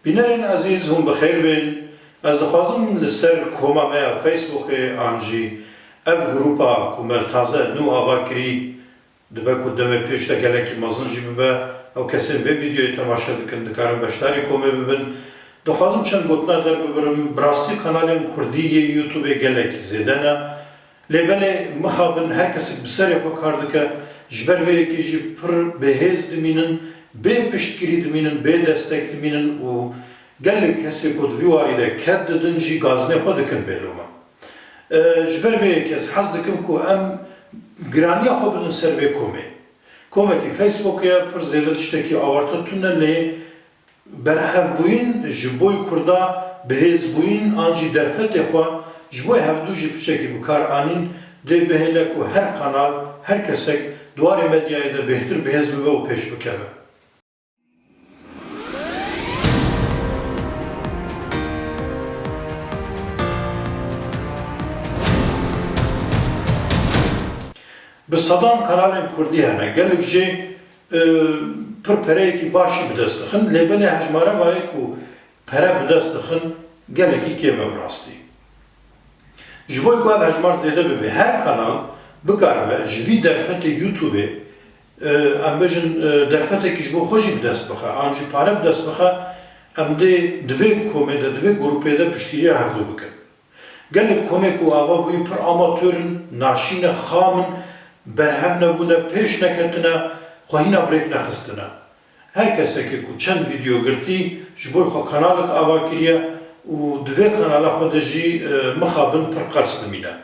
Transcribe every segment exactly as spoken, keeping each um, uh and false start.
Bînerên ezîz, hûn bi xêr bên. Ez dixwazim li ser koma me ya Facebookê an jî ev grûpa ku me taze nû ava kirî, dibe ku demê pêş de gelekî mezin jî bibe, ew kesên vê vîdeoyê temaşe dikin, dikarin beşdarî komê bibin. Dixwazim çend gotina derbibirim, bi rastî kanalên kurdî yê YouTubeê gelekî zêde ne. Lê belê mixabin, her kesek bi serê xwe kar dike, ji ber vê yekê jî pir bêhêz dimînin, bê piştgirî dimînin, bê destek dimînin û gelek kesê ku di vî warî de ked didin jî gazinê xwe dikin bêloma. E, ji ber vê yekê ez hez dikim ku em giraniya xwe bidin ser vê komê. Komekî Facebook e, pir zêde tiştekî awarte tune, lê berhevbûyîn ji bo Kurda bihêzbûyîn an jî derfetê xwe ji bo hevdû jî piçekî bi kar anîn, dê bihêle ku her kanal, her kesek di warê medyayê de bêhtir bihêz bibe û pêş bikeve. Bi sedan kanalên kurdî hene, gelek jê, e, pir pereyekî baş jî bi dest dixin, lê belê hejmara vayê ku pere bi dest dixin gelekî kêm e bi rastî. Ji bo ku ev hejmar zêde bibe, her kanal bikaribe ji vî derfetê YouTubeê, e, em bêjin, e, derfetekî ji bo xwe jî bi dest bixe, an jî pare bi dest bixe, em dê di vê komê de, di vê grûpê de piştgiriya hevdû bikin. Gelek komê ku ava bûyî pir amatör in, naşîne, xam in, berhev nebûne, pêş neketine, xwe hîna bi rêk nexistine. Her kesekê ku çend vîdeo girtî, ji bo xwe kanalek ava kiriye û di vê kanala xwe de jî, e, mixabin pir qers dimîne.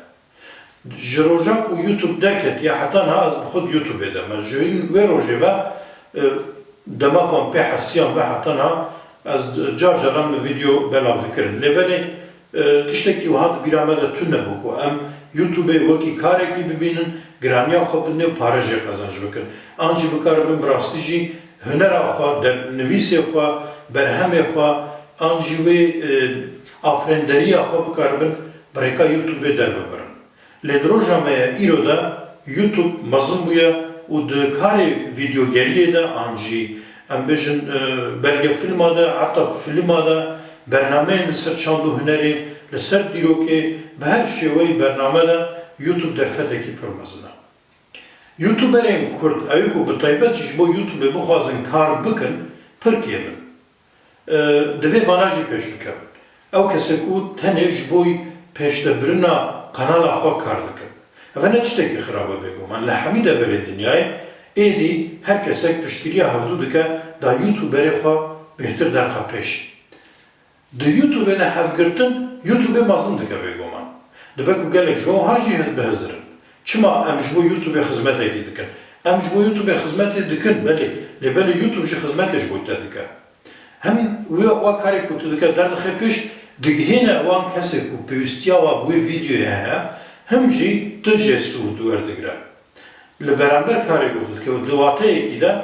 Ji roja ku YouTube derketiye heta niha ez bi xwe di YouTubeê de me. Ji wê rojê ve, e, dema ku em pê hesiyan ve heta niha ez car caran min vîdeo belav dikirin. Lê belê, e, tiştekî wiha di bîra me de tune bû ku em YouTubeê wekî karekî bibînin, giraniya xwe bidinê û pare jê qezenc bikin. An jî bikaribin bi rastî jî hunera xwe, der-, nivîsê xwe, berhemê xwe, an jî wê, e, afirînderiya xwe bikaribin bi rêka YouTubeê derbibirin. Lê di roja me ya îro de YouTube mezin bûye û di karê vîdeogeriyê de an jî, em bêjin, e, belgefîlma de, heta fîlma de, bernameyên li ser çand û hunerê, li ser dîrokê, bi her şêweyî bername de YouTube derfetekî pir mezin e. YouTuberên Kurd, ew ê ku bi taybet jî ji bo YouTubeê bixwazin kar bikin, pir kêm in. E, divê vana jî pêş bikevin. Ew kesê ku tenê ji bo pêşdebirina kanala xwe kar dikin. Ev ne tiştekî xirab e bêguman. Li hemî deverên dinyayê êdî her kesek piştgiriya hevdû dike, da YouTuberê xwe bêhtir derxe pêş. Di YouTubeê de hevgirtin, YouTubeê mezin dike bêguman. Dibe ku gelek ji wan ha jî hez-, bihizirin. Çima em ji bo YouTubeê xizmetekî dikin? Em ji bo YouTubeê xizmetê dikin, belê. Lê belê YouTube jî xizmetê ji bo te dike. Hem wê, wa karê ku tu dike derdixe pêş, digihêne wan kesê ku pêwîstiya wa bi wê vîdeoyê heye, hem jî tu jê sûd werdigire. Li beramber karê ku tu dike û di wateyekî de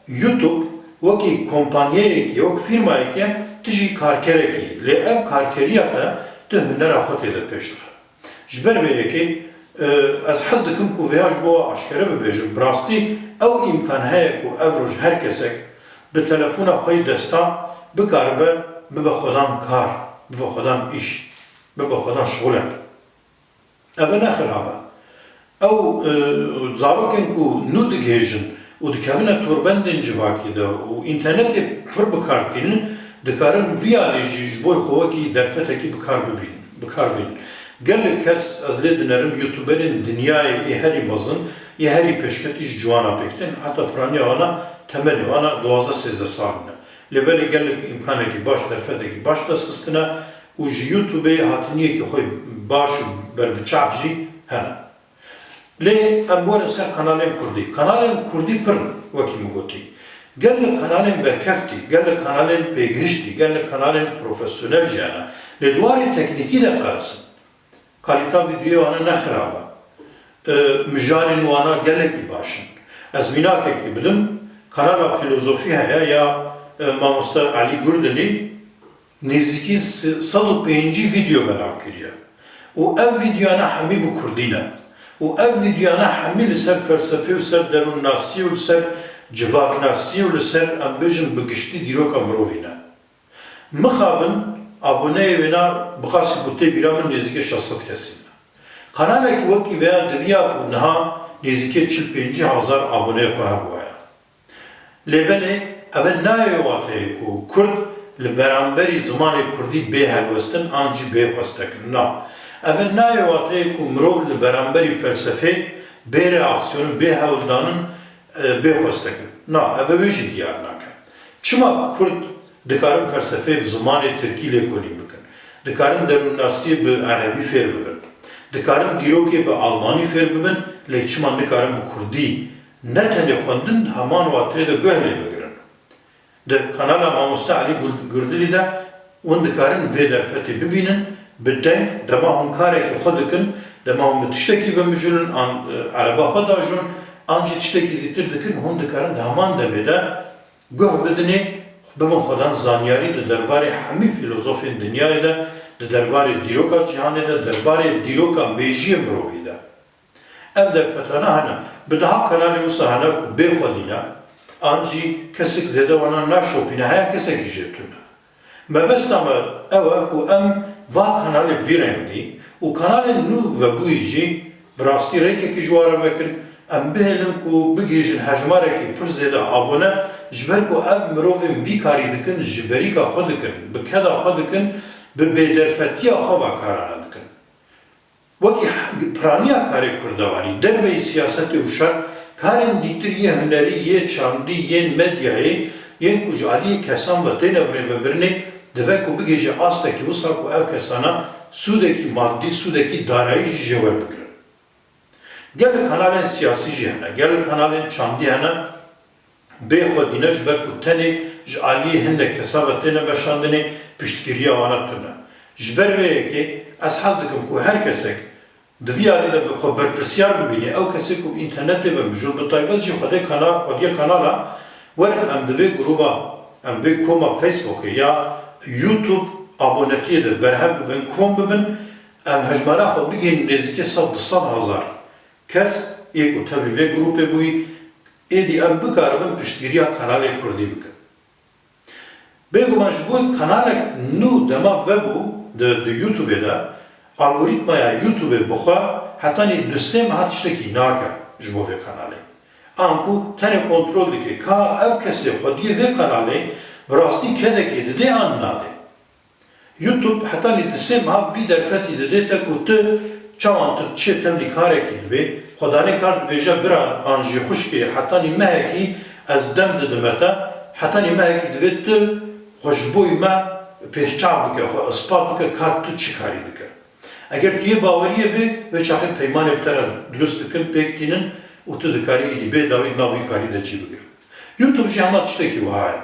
YouTube wekî kompanyayekî, wek fîrmayekî ye, tu jî karkerekî yî. Lê ev karkeriya te, tu hunera xwe tê de pêş dixe. Ji ber vê yekê, e, ez hez dikim ku vêya ji bo we aşkere bibêjim. Bi rastî ew îmkan heye ku ev roj her kesek bi telefona xwe yê destan bikaribe bibe xwedan kar, bibe xwedan îş, bibe xwedan şixulek. Ev ne xirab e. Ew, e, zarokên ku nû digihêjin û dikevine torbendên civakî de û înternetê pir bi kar tînin, dikarin vî alî jî ji bo xwe wekî derfetekî bi kar bibînin, bi kar bînin. Gelek kes, ez lê dinerim, youtuberên dinyayê ê herî mezin, ê herî pêşketî ji ciwana pêk tên, heta piraniya wana, temenê wana duwazdeh sêzdeh sal ne. Lê belê gelek îmkanekî baş, derfetekî baş dest xistine û ji YouTubeê hatiniyekî xwe baş û berbiçav jî hene. Lê em werin ser kanalên kurdî. Kanalên kurdî pir in, wekî min gotî. Gelek kanalên berkeftî, gelek kanalên pêgihiştî, gelek kanalên profesyonel jî hene. Lê di warê teknîkî de qels in. Kalîta vîdeoyê wana ne xirab e. E, mijarên wana gelekî baş in. Ez mînakekî bidim, kanala Filozofî heye ya, e, mamoste Elî Gurdinî, nêzîkî se-, sed û pêncî vîdeo belav kiriye. Û ev vîdeoyana hemî bi kurdî ne. Û ev vîdeoyana hemî li ser felsefê û ser derûnnasî û li ser civaknasî û li ser, em bêjin, bi giştî dîroka mirovî ne. Mixabin aboneyê wêna bi qasî ku tê bîra min nêzîkê şeş sed kesî ne. Kanalekî wekî vêya diviya ku niha nêzîkê çil pêncî hezar aboneyê xwe hebûaya. Lê belê, eve nayê wê wateyê ku kurd li beramberî zimanê kurdî bê helwestin an jî bê xwestekin. Na. Eve nayê wateyê ku mirov li beramberî felsefê bê reaksiyonin, bê hewldanin, e, bê xwestekin. Na, eve wê jî diyar nake. Çima kurd dikarin felsefeyê bi zimanê tirkî lêkolîn bikin? Dikarin derûnnasiyê bi erebî fêr bibin? Dikarin dîrokê bi almanî fêr bibin, lê çima nikarin bi kurdî ne tenê xwendin, di heman wateyê de guh lê bigirin? Di kanala Mamoste Elî Gul-, Gurdilî de hûn dikarin vê derfetê bibînin, bi deng, dema hûn karekî xwe dikin, dema hûn bi tiştekî vemijûlin, an, e, ereba xwe dajûn, an jî tiştekî dîtir dikin, hûn dikarin di heman demê de guh bidinê, bibin xwedan zanyarî di derbarê hemî fîlozofên dinyayê de, di derbarê dîroka cîhanê de, derbarê dîroka mêjiyê mirovî de. Ev derfetana hene. Bi deha kanalê wisa hene ku bê xwedî ne, an jî kesek zêde wana naşopîne, heya kesekî jê tune. Mebesta me ew e ku em va kanalê bi vî rengî û kanalên nû vebûyî jî bi rastî rêkekî ji wan re vekin, em bihêlin ku bigihîjin hejmarekî pir zêde abone, ji ber ku ev mirovên vî karî dikin, ji berîka xwe dikin, bi keda xwe dikin, bi bêderfetiya xwe ve karana dikin. Wekî piraniya karê kurdewarî, derveyî siyasetê û şer, karên dîtir yê hunerî, yê çandî, yên medyayê, yên ku ji aliyê kesan ve têne birêvebirinê, divê ku bigihîje astekî wisa ku ev kesana sûdekî madî, sûdekî darayî jî jê werbigirin. Gelek kanalên siyasî jî hene, gelek kanalên çandî hene, bê xwedî ne, ji ber ku tenê ji aliyê hindek kesa ve têne meşandinê, piştgiriya wana tune. Ji ber vê yekê ez hez dikim ku her kesek di vî alî de bi xwe berpirsiyar bibîne, ew kesê ku bi înternetê ve mijûl, bi taybet jî xwedê kana-, xwediyê kanala, werin em di vê grûba, em vê koma Facebookê ya YouTube abonetiyê de berhev bibin, kom bibin, em hejmara xwe bigihînin nêzîkê sed, du sed hezar kes, yê ku tevlî vê grûpê bûyî, êdî em bikaribin piştgiriya kanalê kurdî bikin. Bêguman ji bo kanalek nû dema vebû di, di YouTubeê de, algorîtmaya YouTubeê bi xwe hetanî du sê meha tiştekî nake ji bo vê kanalê. Anku tenê kontrol dike ka ev kesê xwediyê vê kanalê bi rastî kedekê didê an nadê. YouTube hetanî di sê meha vî derfetî didê te ku tu çawan tu çê tevlî karekî dibê, xwedanê kar dibêje bira an jî xwişkê, hetanî mehekî ez dem didime te, hetanî mehekî divê tu xwe ji bo me pêşçav bike, xwe ispat bike ka tu çi karî dike. Eger tu yê baweriyê bê, vê çaxê peymanê bi te re dirust dikin, pêk tînin û tu dikarî îdî bê dawî di nav wî karî de cî bigire. YouTube jî hema tiştekî wiha ye.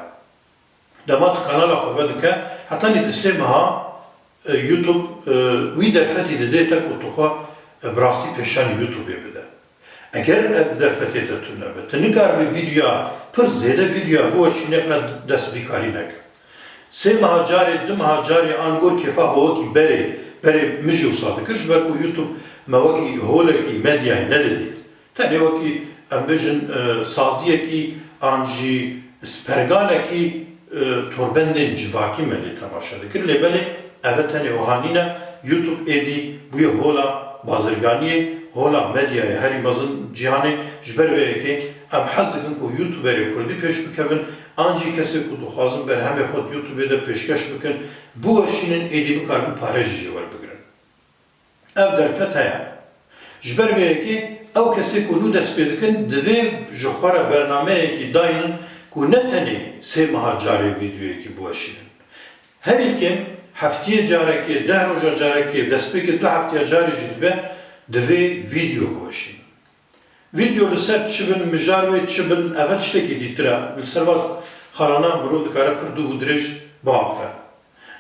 Dema tu kanala xwe vedike, hetanî di sê meha, e, YouTube, e, wî derfetî didê te ku tu xwe, e, bi rastî pêşanî YouTubeê bide. Eger ev derfetê te tune be, tu nikaribî vîdyoya, pir zêde vîdyoya biweşînê, qet dest vî karî neke. Sê meha carê, du meha carê an gor kêfa xwe wekî berê, berê min jî wisa dikir, ji ber ku YouTube me wekî holekî medyayê nedidît. Tenê wekî, em bêjin, e, saziyekî an jî spergalekî, e, torbendên civakî me lê temaşe dikir. Lê belê eve tenê wiha nîne, YouTube êdî bûye hola bazirganiyê, hola medyayê herî mezin cîhanê. Ji ber vê yekê em hez dikin ku YouTuberê kurdî pêş bikevin, an jî kesê ku dixwazin berhemê xwe di YouTubeê de pêşkeş bikin, biweşînin, êdî bikaribin pare jî jê werbigirin. Ev derfet heye. Ji ber vê yekê ew kesê ku nû dest pê dikin, divê ji xwe re bernameyekî daynin ku ne tenê sê meha carê vîdyoyekî biweşînin. Herî kêm heftiyê carekê, deh roja carekê, destpêkê du heftiya carê jî dibe, divê vîdyo biweşînin. Vîdeo li ser çi bin, mijar wê çi bin, eve tiştekî dîtir e. Li ser van xalana mirov dikare pir dûv û dirêj biaxife.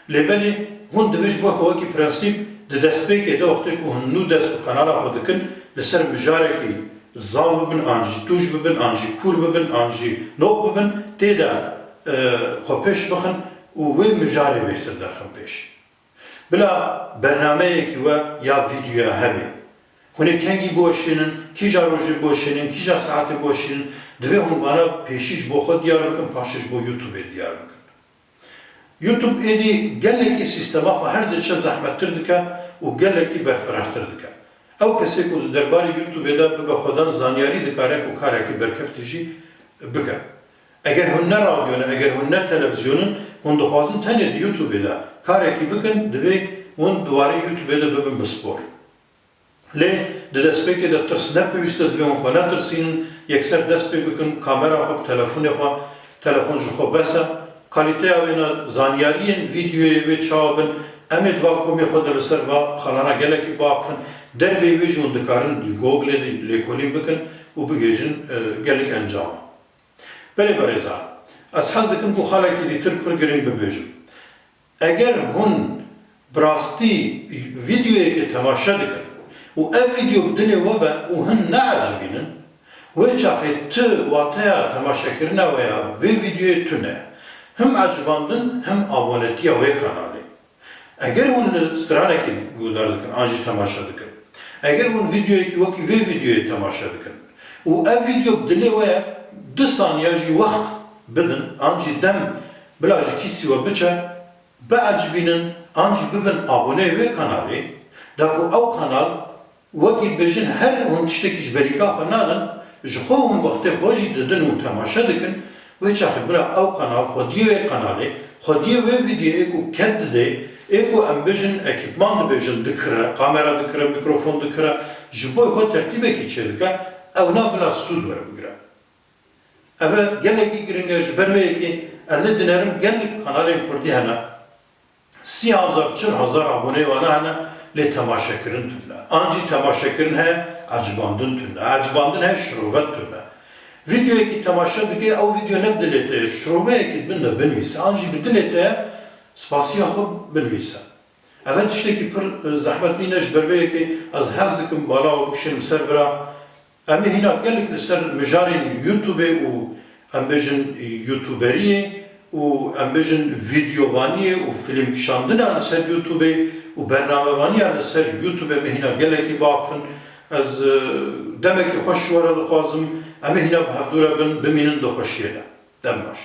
Lê belê hûn divê ji bo xwe wekî prensîp di destpêkê de wextê ku hûn nû dest bi kanala xwe dikin, li ser mijarekî zal bibin, an jî tûj bibin, an jî kûr bibin, an jî noq bibin, tê de, e, xwe pêş bixin û wê mijarê bêhtir derxin pêş. Bila bernameyekî we ya vîdyoya hebe. Hûn ê kengî biweşînin, kîja rojê biweşînin, kîja saetê biweşînin, divê hûn vana pêşî ji bo xwe diyar bikin, paşê ji bo YouTubeê diyar bikin. YouTube êdî gelekî sîstema xwe her diçe zehmettir dike û gelekî berfirehtir dike. Ew kesê ku di derbarê YouTubeê de bibe xwedan zanyarî dikare ku karekî berkeftî jî bike. Eger hûn ne radyo ne, eger hûn ne televîzyon in, hûn dixwazin tenê di YouTubeê de karekî bikin, divê hûn di warê YouTubeê de bibin pispor. Lê di destpêkê de tirs ne pêwîst e, divê hûn xwe netirsînin, yekser dest pê bikin, kamera xwe bi telefonê xwe, telefon ji xwe bes e. Kalîteya wê ne, zanyariyên vîdyoyê wê çawa bin, em ê di va komê xwe de li ser va xalana gelekî biaxifin. Derveyî wê jî hûn dikarin di Googlê de lêkolîn bikin û bigihîjin, e, gelek encama. Belê berêzan, ez hez dikim ku xalekî dîtir pir girîng bibêjim. Eger hûn bi rastî vîdyoyekê temaşe dikin û ev vîdyo bi dilê we be û hin neecibînin, wê çaxê ti wateya temaşekirina we ya vê vîdyoyê tune ye. Him ecibandin, him abonetiya wê kanalê. Eger hûn li stranekê guhdar dikin an jî temaşe dikin, eger hûn vîdyoyekî wekî vê vîdyoyê temaşe dikin û ev vîdyo bi dilê we ye, du saniya jî wext bidin an jî dem bila ji kîsî we biçe, biecibînin an jî bibin aboneyê wê kanalê, da ku ew kanal, wekî dibêjin, her hûn tiştekî ji berîka xwe nadin, ji xwe hûn wextê xwe jî didin û temaşe dikin, wê çaxê bila ew kanal xwediyê wê kanalê, xwediyê wê vîdyoyê ku ked didê, ê ku em bêjin ekîpman dibêjin dikire, kamera dikire, mîkrofon dikire, ji bo xwe tertîbekî çêdike, ewna bila sûd werbigire. Ev e gelekî girîng e, ji ber vê yekê ez lê dinerim gelek kanalên kurdî hene. Sî hezar, çil hezar aboneyê wana hene, lê temaşekirin tune. An jî temaşekirin heye, ecibandin tune. Ecibandin heye, şirovet tune. Vîdyoyekî temaşe dike, ew vîdyo ne bi dilê te ye, şiroveyekî di bin de binivîse. An jî bi dilê te ye, spasiya xwe binivîse. Ev e tiştekî pir, e, zehmet nîne, ji ber vê yekê ez hez dikim bala we bikişînim ser vira. Em ê hîna gelek li ser mijarên YouTubeê û, em bêjin, YouTuberiyê û, em bêjin, vîdyovaniyê û fîlmkişandina li ser YouTubeê û bernamevaniya li ser YouTubeê em ê hîna gelekî biaxifin. Ez, e, demekî xweş ji we re dixwazim. Em ê hîna bi hevdû re bin, bimînin di xweşiyê de. Dem baş.